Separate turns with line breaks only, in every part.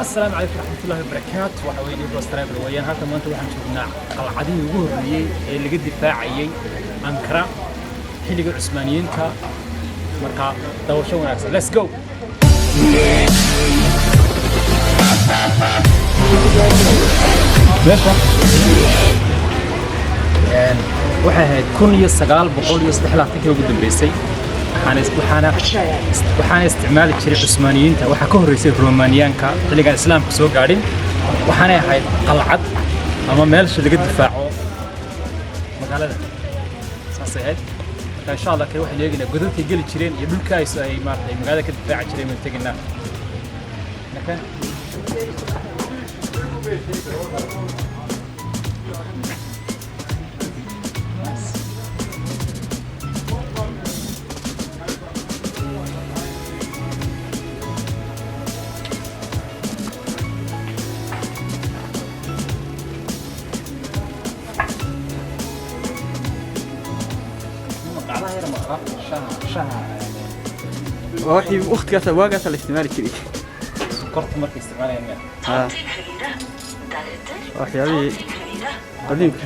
Asalaamu calaykum waraxmatullaahi wabarakaatu. Waxa weeye Ibro Driver weeyaan. Halkan maanta waxaan joognaa qalcadihii ugu horreeyey ee laga difaacayay Ankara xilligii Cusmaaniyiinta. Marka daawasho wanaagsan, let's go. Meesha waxay ahayd 1923-kii ugu dambeysay. Waxaana isticmaali jiray Cusmaaniyiinta. Waxaa ka horreysay Romaaniyaanka, xilligaan Islaamka soo gaadhin. Waxaanay ahayd qalcad ama meelsha laga difaaco magaalada, saasay ahayd. Marka insha Allah kale waxaynu eegaynaa godadkay geli jireen iyo dhulka ay maaragtay magaalada ka difaaci jireen baynu tegaynaa. Marka maqacdaha yar maqra shaha.
Waa wixii waqtigaas, waagaas la isticmaali jiray.
Sonkorta markay isticmaalayaan miya?
Haa, waxyaabihii qadiimka.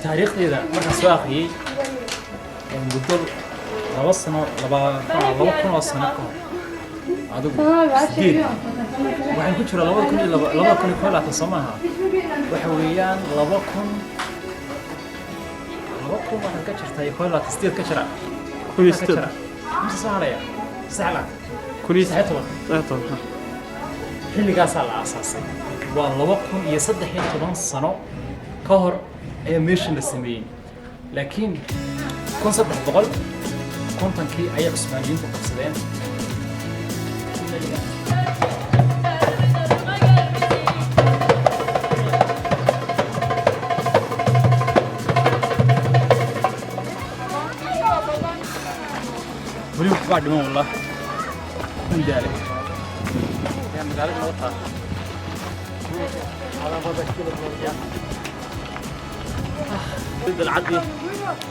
Taariikhdeeda markaan soo akhriyey, muddo 2 sano, 2000 oo sano ka hor, adigu sideed waxaan ku jiraa 2002, 2021, soo maaha? Waxa weeyaan 2000, 2000 waxaan ka jirtaa iyo 21, sideed ka jira.
Kun iyo
ka
sideed
jira mise soo hadhaya 23.
Kun iyo
13.
13.
Xilligaasaa la aasaasay, waa 2013 sano ka hor ayaa meeshan la sameeyey, laakiin 1350-kii ayay Cusmaaniyiintu qabsadeen. Weli waxbaa dhiman, wallah waan daalay. Yaa magaalada noo taa dalcaddii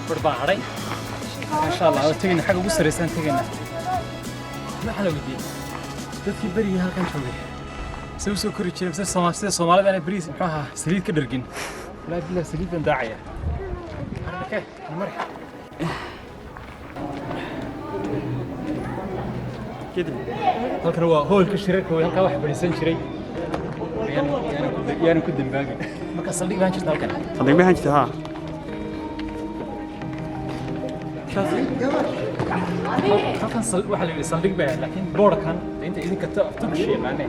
bar baa hadhay. Insha Allah waa tegayna, xagga ugu sarreysaan tegayna. Waxaa la weydiiyey dadkii berigii halkan joogay se usoo kori jireen, mise sida Soomaalida aanay bariis, muxuu ahaa, saliid ka dhargin. Walaahi billah, saliid baan daacaya. Arkee mari.
Kadib
Halkan waa hoolka shirarka wey, halkaa wax fadhiisan jiray. Yaanan ku dambaabin. Marka saldhig baan jirta halkan.
Saldhig baan jirta, haa.
Halkan waxaa la yidhi saldhig baa, laakiin boorkan inta idinka Turkish yaqaanee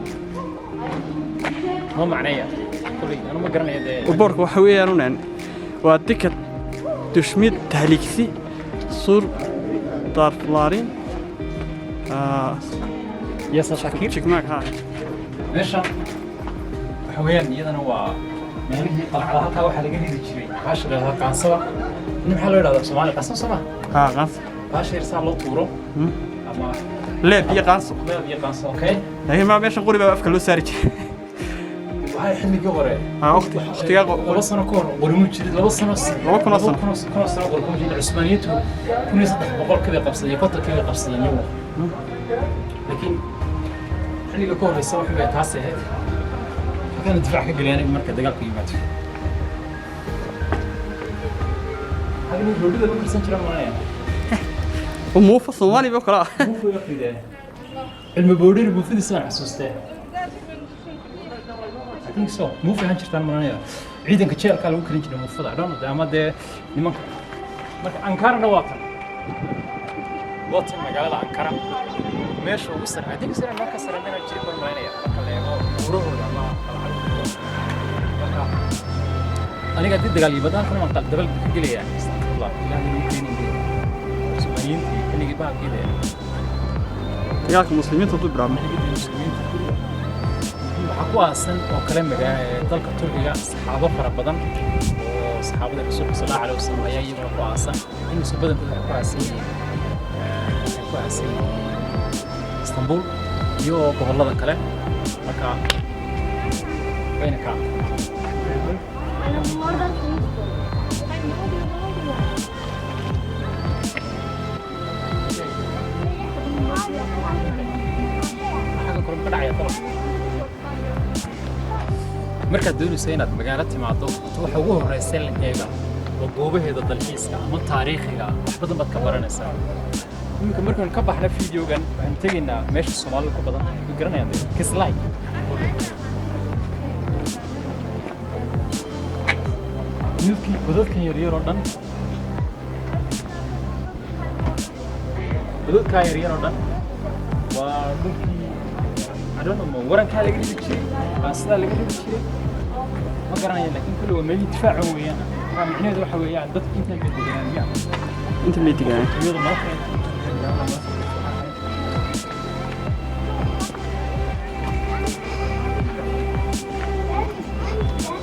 noo macneeya. Kuley anu ma garanaya dee.
Boorka waxa weeyaan unen waa dikkat düşme tehlikesi sur tarafların
Yasa Shakir
çıkmak ha.
Meeshan waxa weeyaan iyadana waa meelihii qalcada. Halkaa waxaa laga ridi jiray baasha la yidhahdo qaansada. In maxaa loo yidhahdaa Soomaali? Qaanso soo ma?
Ha, qaanso.
Baasha yar saa loo tuuro ama
Leeb iyo qaanso.
Leeb iyo qaanso, okay.
Laakiin ma meeshan qori baa afka loo saari jiray.
Waxay xilligii hore.
Ha, waqtigaa
2 sano ka hor qorimu jiray, 2 sano.
2000 sano.
2000 sano qori kuma jirin. Cusmaaniyiintu 1300-kii bay qabsadeen iyo 50-kii bay qabsadeen iyagu, laakiin xilliga ka horreysa waxun bay taasi ahayd. Halkaana difaac ka geliyaan marka dagaalku yimaado. Halkan roodhida lagu karsan jira maanaya.
Muufa Soomaali ba kala ah.
Muufa waqtigee cilmi boodhiri buufidiisa aan xasuustee. I think so, muufa ahaan jirtaan maanaya. Ciidanka jeelkaa lagu karin jiray muufada. I don't know, ama dee nimanka. Marka Ankarana waa tan, waa tan magaalada Ankara, meesha ugu sare. I think sare marka sare inaan jirin baan malaynaya, marka la eego buurahooda ama qalcadahooda. Marka aniga haddii dagaal yimaado halkan waan dabal ka gelayaa. Astaqfirullah, Ilaahay nagu keenin dee Cusmaaniyiintii xilligii bahalkii dee.
Dagaalka muslimiinta hadduu bilaabmo.
Xilligii muslimiinta. Waxaa ku aasan oo kale dalka Turkiga saxaabo fara badan oo saxaabada Rasuulka sal Allahu alayhi wasalam ayaa iyaguna ku aasan. Inkastoo badankooda waxay ku aasan yihiin Istanbul iyo gobollada kale. Marka wayna ka
Oradan Ay, ne oluyor, ne oluyor?
Xagga kore ma ka dhacaya talo? Markaad doonayso inaad magaalo timaado, waxa ugu horeysa la eega waa goobaheeda dalxiiska ama taariikhiga. Wax badan baad ka baranaysaa. Iminka markaan ka baxna videogan, waxaan tegaynaa meesha Soomaalida ku badan tahay. Way garanayaan dee, Kislay. Godadkii, godadkan yaryar oo dhan, godadkaa yaryar oo dhan waa dhulkii, I don't know, ma warankaa laga ridi jiray, baasidaa laga ridi jiray, ma garanaya, laakiin kulli waa meelihii difaaca weeyaan. Marka micnaheedu waxa weeyaan dadku intaan bay deganaan miya?
Inta may deganaan.
Iyadu madaxdeeda.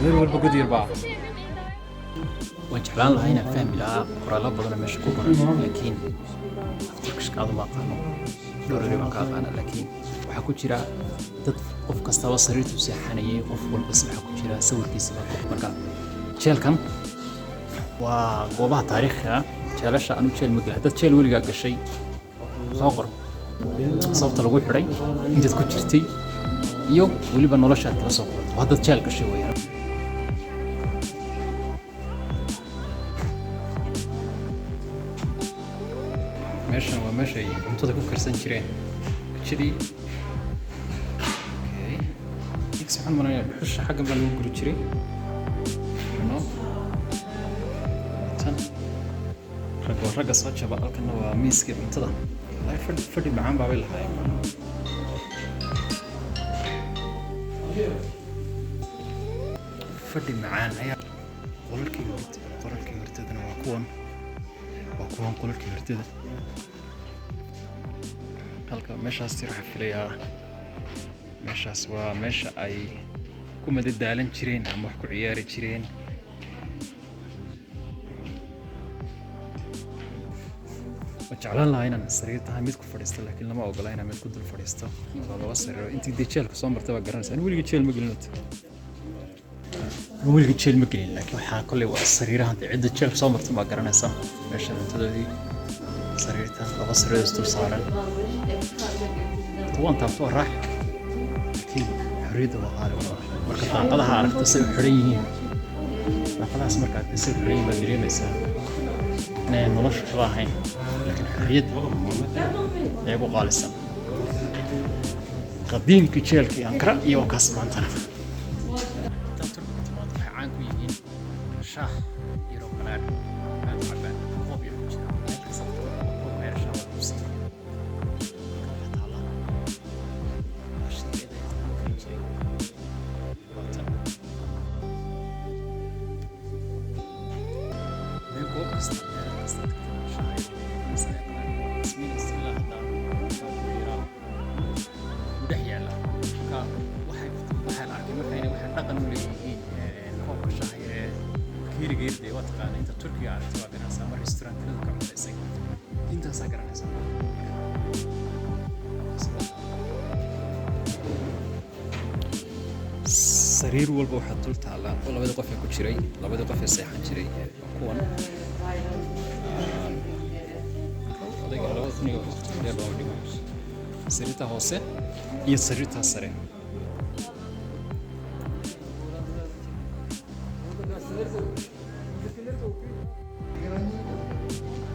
Meel walba god yar baa. Waan jeclaan lahaa inaan fahmi lahaa qoraallo badan oo meesha ku qoran, laakiin af Turkishka aad uma aqaano. Dhowr eri baan ka aqaana, laakiin waxaa ku jira dad, qof kastaba sariirtuu seexanayay, qof walba waxaa ku jira sawirkiisa baa. Marka jeelkan waa goobaha taariikhiga ah, jeelasha. Anu jeel ma gelin. Haddaad jeel weligaa gashay, soo qor sababta lagu xidhay, intaad ku jirtay iyo weliba noloshaad kala soo qorato haddaad jeel gashay weeyaan. Meeshan waa meesha ay cuntada ku karsan jireen, jikadii. Okay, x waxaan maleynayaa dhuxusha xaggan baa lagu guri jiray. No, tan rag waa ragga soo jaba. Halkanna waa miiskii cuntada. Wallahi fadhi fadhi macaan baabay lahaayeen. Fadhi macaan ayaa. Qolalkii hurdadana waa kuwan, waa kuwan qolalkii hurdada. Halka meeshaas waxaa filayaa meeshaas waa meesha ay ku madadaalan jireen ama wax ku ciyaari jireen. Waan jeclaan lahaa inaan sariirtaha mid ku fadhiisto, laakiin lama ogola inaan mid ku dul fadhiisto. Waa laba sariiro. Intii dee jeelka soo martay baa garanaysa. Anigu weligii jeel ma gelin horta. Anigu weligii jeel ma gelin, laakiin waxaa kolley waa sariirahan dee cidda jeelka soo martay baa garanaysa. Meesha cuntadoodii, sariirta, laba sariir is dul saaran. Waan taabto, waa raax, laakiin xorriyadda waa qaali wallah. Marka daaqadaha aragto say u xidhan yihiin, daaqadahaas marka aragto say u xidhan yihiin, baad dareemaysaa inay noloshu waxba ahayn, laakiin xorriyadda ayaa ku qaalisan. Qadiimkii jeelkii Ankara iyo waa kaas maantana. Intaan Turkiga timaado, waxay caan ku yihiin shaah yaroo qadhaadh aad u cabaan, koob yar ku jira. Meel kasta koobka yar shaah waa lagu siinaya. Halkan waxaa taala raashinkeeda lagu karin jiray. Waa tan meel goob kasta, meel kasta tagtana shaah yar mise qadhaadh ismiinaysa. Ilaa hadda shaah yaraa u dhex yaalla. Marka waxay waxaa la arkay marka inay waxay dhaqan u leeyihiin koobka shaaha yar ee bakeeriga yar. Dee waa taqaana, inta Turkiga aragtay waa garanaysaa, ama restaurantada ka cuntaysay intaasaa garanaysaa. Sariir walba waxaa dul taallaa oo labadii qof ee ku jiray, labadii qof ee seexan jiray waa kuwan. Odayga 2000 waqti dheer looma dhigo. Sariirta hoose iyo sariirta sare.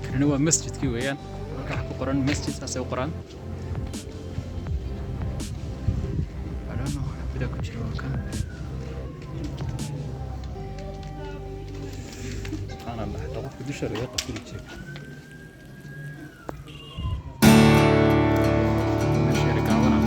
Kanina waa masjidkii weeyaan. Halka waxaa ku qoran masjid, saasay u qoraan. I don't know waxa gudaha ku jira. Waa kan. Subxaan Allah, xataa qofka dusha laga qafili jiray. Meesha yara gaabana.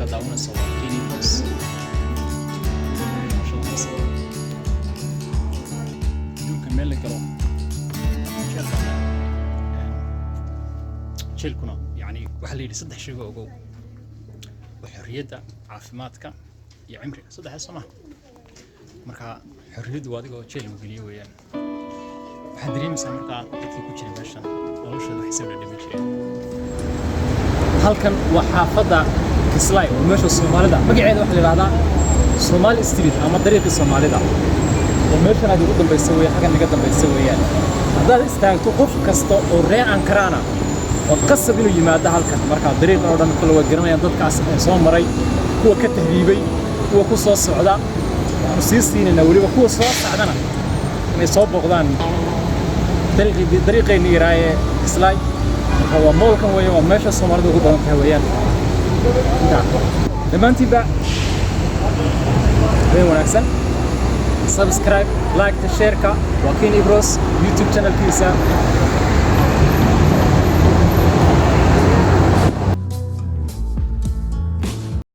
Halka daawanaysa waa Kenny Boss. Masha Allah. Adduunka meel la galo jeelka, jeelkuna yani waxaa la yidhi saddex shay oo ogow: waa xorriyadda, caafimaadka iyo cimriga. Saddexdaas soo maha? Marka xorriyaddu waa adigoo jeel lagu geliyo weeyaan. Waxaad dareemaysaa markaa dadkii ku jiray meeshan noloshooda waxay soo dhadhami jireen. Halkan waa xaafadda Kislay, waa meesha Soomaalida. Magaceeda waxaa la yidhahdaa Somali Street ama dariiqii Soomaalida, oo meeshan aad ugu dambaysa weeyaan, xaggan naga dambaysa weeyaan. Haddaad istaagto, qof kasta oo reer Ankarana waa qasab inuu yimaado halkan. Marka dariiqan oo dhan kale waa garanayaan dadkaas ee soo maray, kuwa ka tahriibay, kuwa ku soo socda. Waxaanu sii siinaynaa weliba kuwa soo socdana inay soo booqdaan dariiqeenni yaraaye Kislay. Marka waa mall-kan weeye, waa meesha Soomaalida ugu badan tahay weeyaan. Intaa dhammaantiinba habeen wanaagsan. Subscribe, like, share-ka. Waa Ken Ibros YouTube channelkiisa.